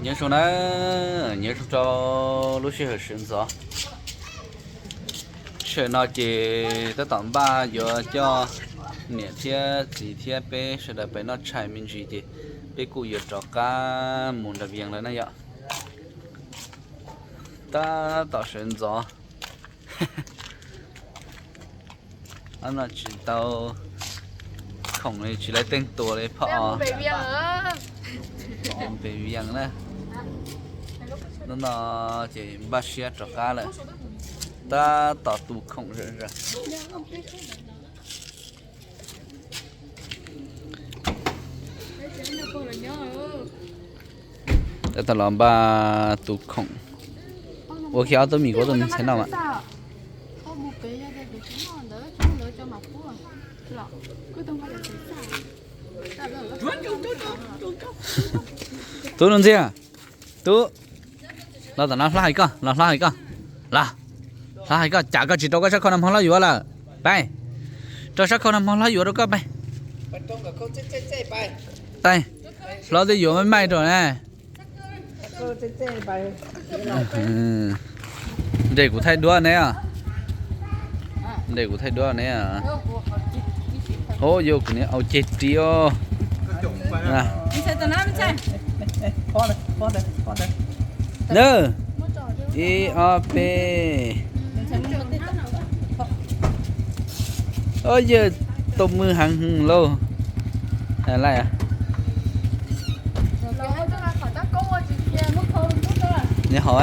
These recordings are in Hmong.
Nyob zoo na, nyob zoo rau lub sij hawm sawv ntxov. Sij hawm no ces tab tom npaj yuav coj niam thiab txiv thiab peb sawv daws pem noj tshais me ntsis ces peb kuj yuav rov qab mus nram Vias lawm na yom. Tab tom sawv ntxov. Ob no tsis tau khoom li, tsis lawv teej tua li phoj. Pem Vias na. Hnub no ces npaj siab rov qab lawm. Tab tom tu khoom zom zaws. Tab tom los npaj tu khoom. Ua kiag ob tug mis kuv tus ntxhais noj mas. Tub Nuj Ntxiag, tub, los tom no hlob hais koj, los hlob hais koj, los, hlob hais koj, cas koj tsis rau koj sab khau no hmo hlob yuav lawm, pais, rau sab khau no hmo hlob yuav rau koj, pais, pais, hlob twb yuav maj maj rau na. Nres kuv thaij duab ne. Nres kuv thaij duab ne. Hov, yuav kuv niam au ceg ris os. Nawb, ib ob peb. Yawg tau mws heev lauj. Nyob hauv.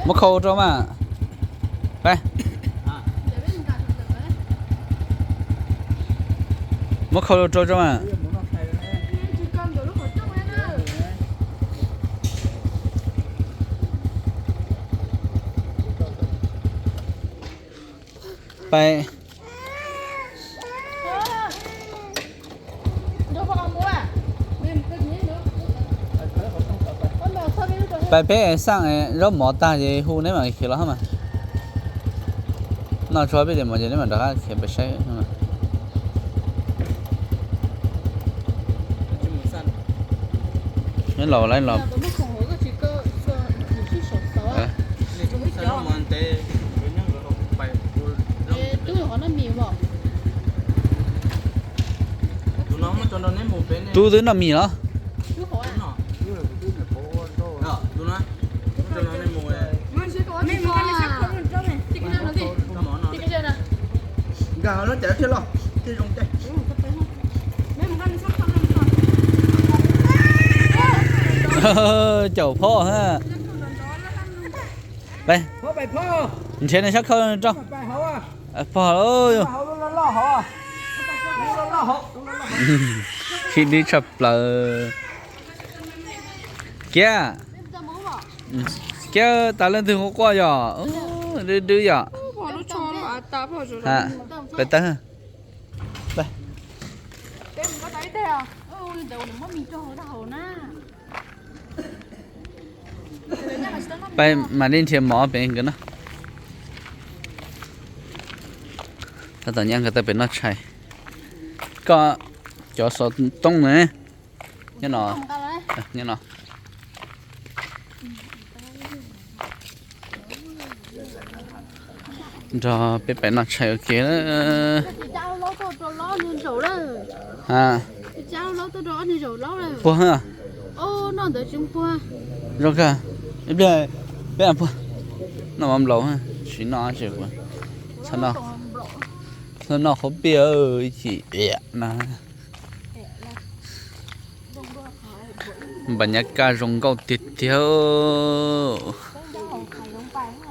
Muab khau rau mas. Peb, muab khau rau rau mas. Peb, peb, peb xaj zaub mov tag ces hu neb mam khiav los mas. Noj tsuag peb tes mov ces neb mam rov qab khiav pem saib. Neb los lawm los. Tub twb noj mis los. Caum phob ha. Nrhiav nws sab khau rau. Pog, khib dwb tshaj plaws. Kiab, kiab tas leej twg quaj quaj yom, dwb dwb yom. Peb tawb. Peb mam li nrhiav mov pem nkawd no. Tab tom nyab nkawd tawm pem noj tshais. Koj cov xov tooj ne? Nyob no, nyob no. Nrog peb pem noj tshais ua ke. Ha, puag. Zoo kawg. Ib pliag peb puag. Noj mov nplaum, tsis noj tsis puas. Txhob noj qhuav piaj ib chim na. Npa nyab kaj zoo nkauj tiag tiag.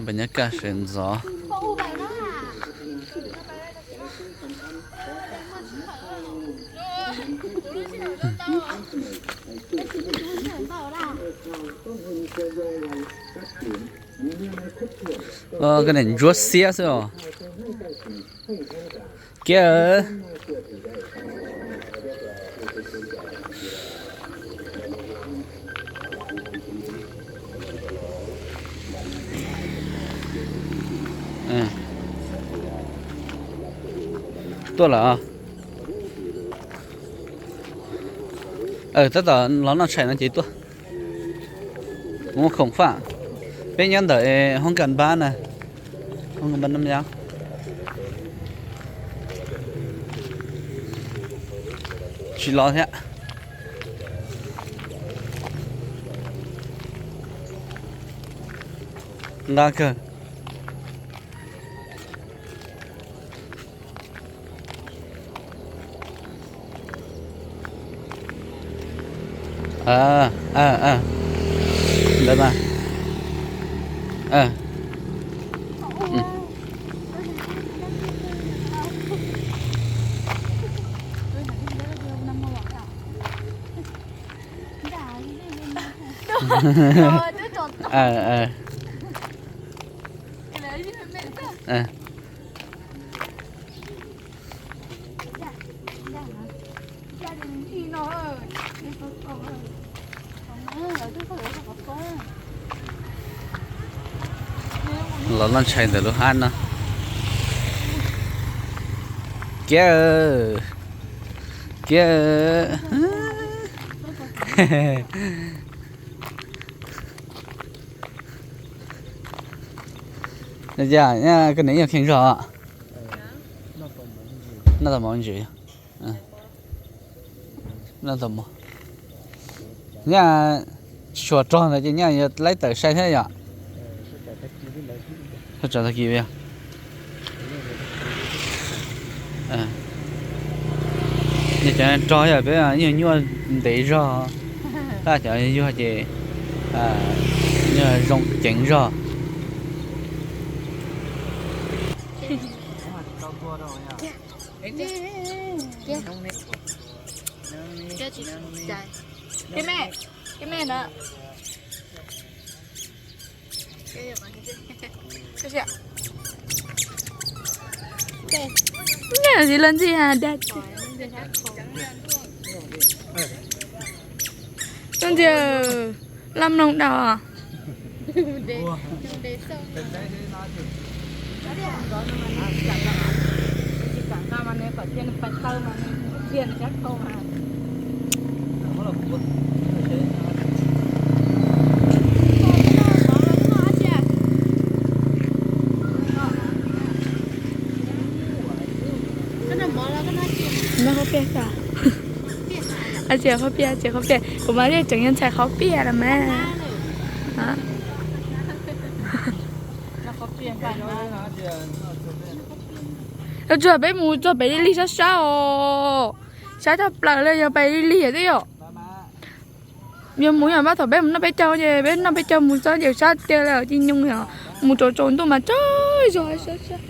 Npa nyab kaj sawv ntxov. Koj niam ntsuab xiab xwb os. Kiab. Tuaj lawm. Tab tom los noj tshais no ces tuaj. Kuv muaj khoom faj. Peb nyob ntawm hoob kas npab na, hoob kas npab Naj Yab. Tsis los thiab. Nqa kawg. Ntawd mas. Los noj tshais ntawm lub hab no. Kiab, kiab. Koj niam yog kheej zog. Noj tau mov ntsis. Noj tau mov. Nyaj tsis tshua rog ntawd ces nyaj yuav laib tawm sai thiab yom. Tso tag kis yog. Cov rog yog peb nyuaj nyuaj ntev zog, tab cov yuag ces zoo ceev zog. Ntxim los ntxim ha, dag. Ntxim, laj mloog dau. Noj qhob piaj, tsis qhob piaj, tsis qhob piaj, kuv mas yeej tseem yog ntxhais qhob piaj los mas. Tsuas peb mus txog pem Lig Lig sab sab os, sab tshaj plaws li yog pem Lig Lig xwb yom. Yog mus yog mas thaum peb mus noj peb caug ces peb noj peb caug mus txog ces sab tiag li ces nyooj yom, mus tsaus tsaus ntuj mas tsaug zog sab sab.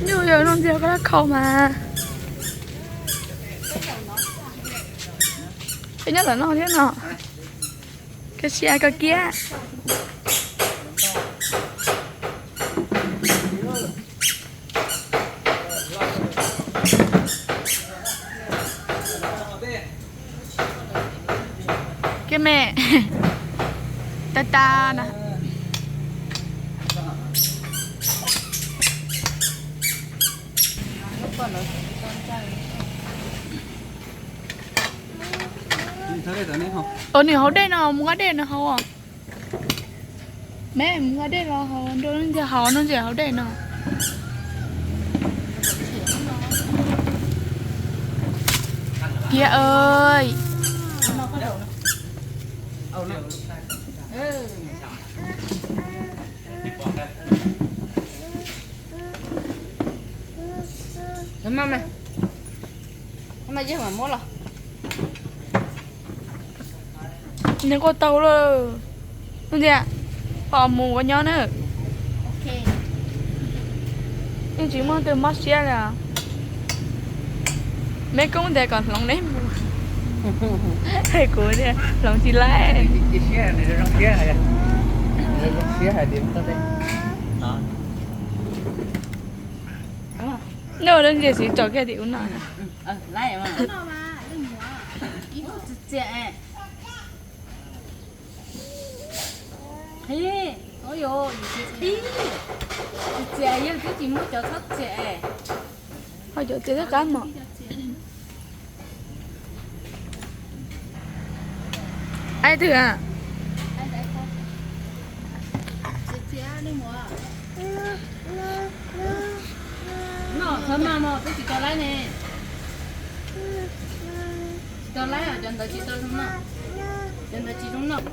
Nyuj yog noj ntxiag koj lab khau mas. Peb nyob tom no thiab no. Koj sia koj kiab. Kiab me, tag tag na. Ua nws haus dej no, mus nqa dej no haus. Me mus nqa dej los haus, nrog leej twg haus no ntxias haus dej no. Kiab ơi. Nws kuj tau lawm. Ub ntxias, pom mus ua nyob na. Yeej tsis muaj twg mob siab li. Meb koob ntes kom hloov neb mus. Kuv hloov tsis laib. Noj dab ntse xwb tso kiag tim ub no. Ho cov txiav thiab qab mos. Ai twg a? Noj thawb mas mog, twb tsis tau laib ne. Tsis tau laib os, cov ntawd tsis tau zoo noj. Cov ntawd tsis zoo noj.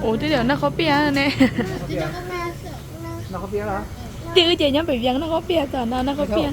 Ua tej zaum noj qhob piaj ne. Ces wb ces nyob pem Vias noj qhob piaj, tom no noj qhob piaj.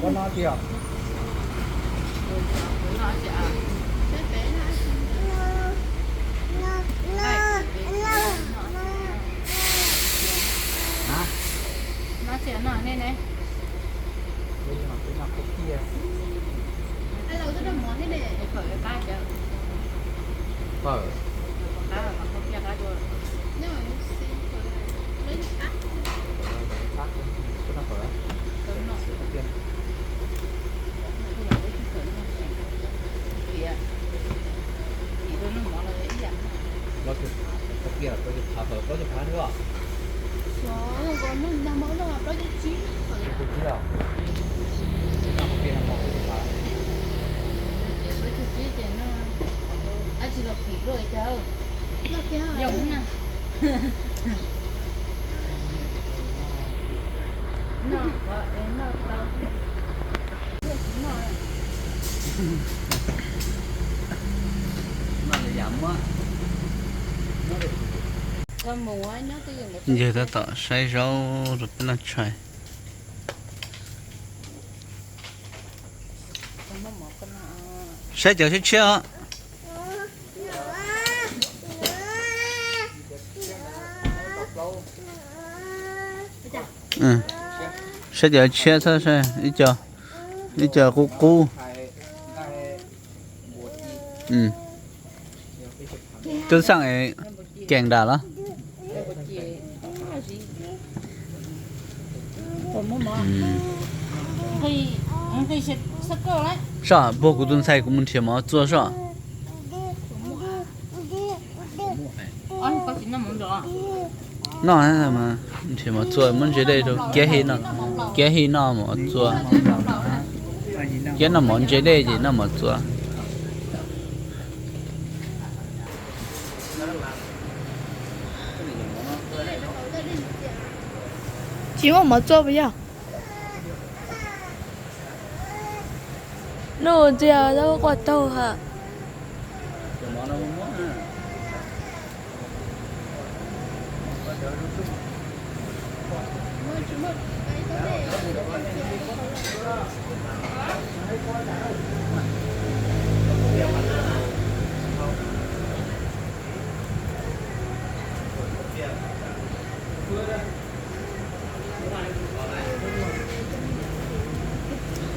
Yawg tab tom saib zaub rau peb noj tshais. Saib cov tshiab tshiab os. Saib cov tshiab, ib co, ib co qub qub. Tub xeej es kees dam los? Soj, puag kuv tus ntxhais kuv mus nrhiav mov txua soj. Noj, nrhiav mov txua muab ntse dej rau Kiab Hij noj. Kiab Hij noj mov txua. Kiab noj mov ntse dej ces noj mov txua. Tsis muaj mov txua puas yog? Nuj ntsia quaj taug ha.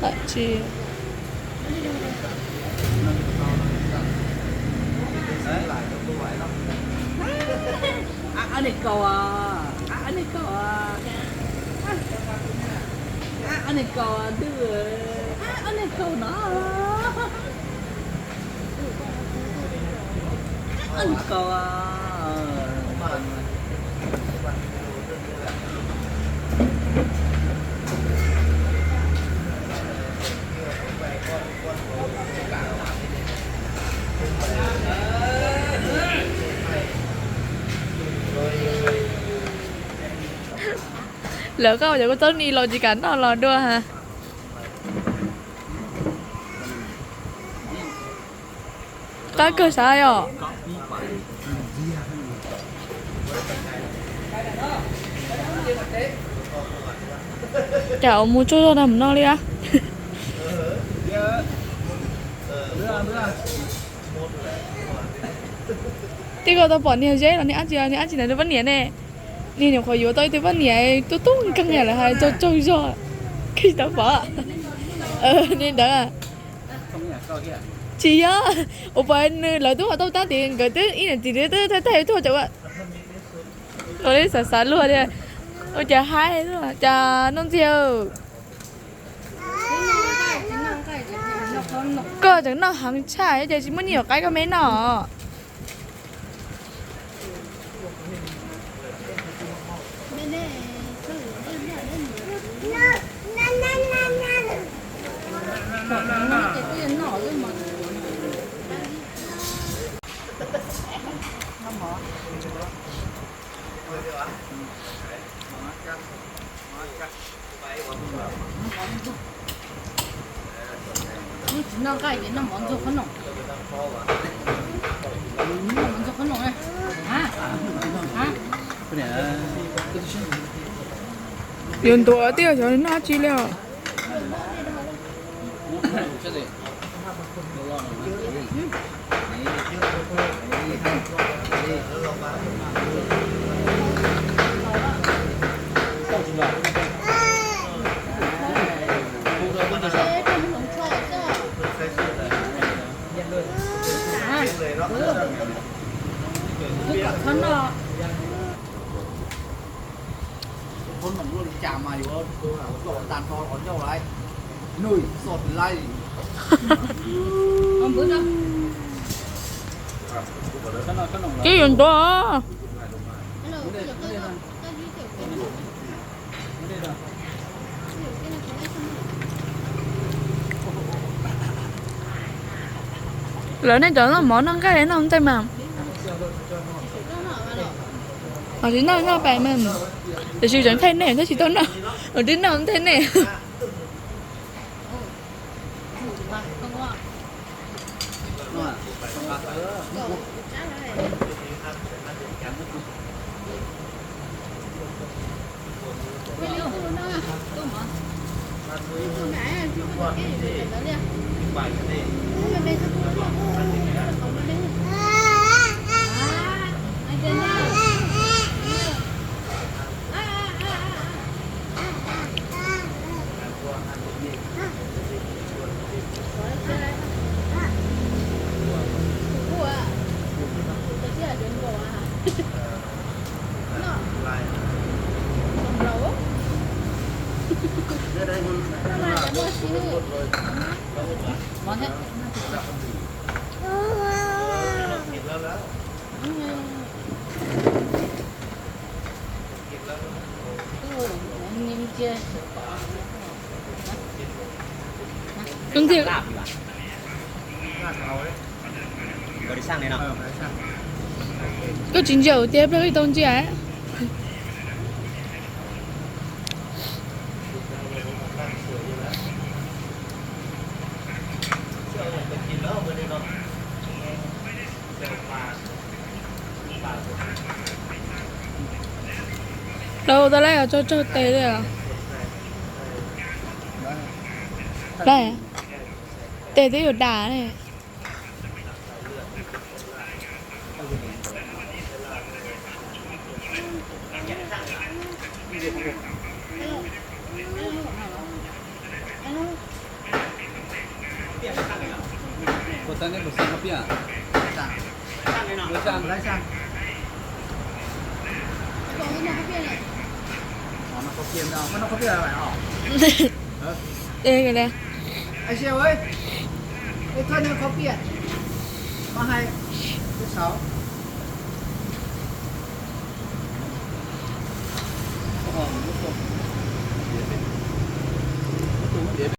Tam tsis Lawv qab ua cov kua txob ni los tsis kam noj los dua ha. Qab kawg sav os. Cas ua mus tsuag zog tag mus no li a. Twb koj tau pom niag Zeb los niag Ab Tsi, niag Ab Tsi ntawd nws poj niam ne. Niag nyuam qhuav yuav tau ib tug poj niam tub tub nkeeg lawm hais tsaug tsaug zog. Kis tau pom. Li ntawd. Tsis yog, ua pas nws lawv twb ua tau tab tis nkawd twb ib niam txiv twb thaij thaij tuaj cov ua li xav xav luag tias ua cas haib cas noj ntxiag. Koj tseem noj heev tshaj ces tsis muaj nyiaj yuav qaib koj me noj. Tsis noj nqaij ces noj mov ntxuag qhob noom. Noj mov ntxuag qhob noom. Yuav ntuav tiag xyov noj dab tsi li os. Qhob noom luaj li cas mas yuav tag nrho qhov ncauj lawm. Nws xom lais. Kib yuav ntuav. Lawv nej cov noj mov noj nqaij noj ntej mas. Os, tsis noj noj pais mas. Tiam sis tseem thaij nej thiab tsis tau noj. Os, twb noj ntej nej. Koj tsis ntsia tias pliag tsis tau ntsia. Lawv ua tau lawm, tso tsau tes li. Tes twb yuav dam li.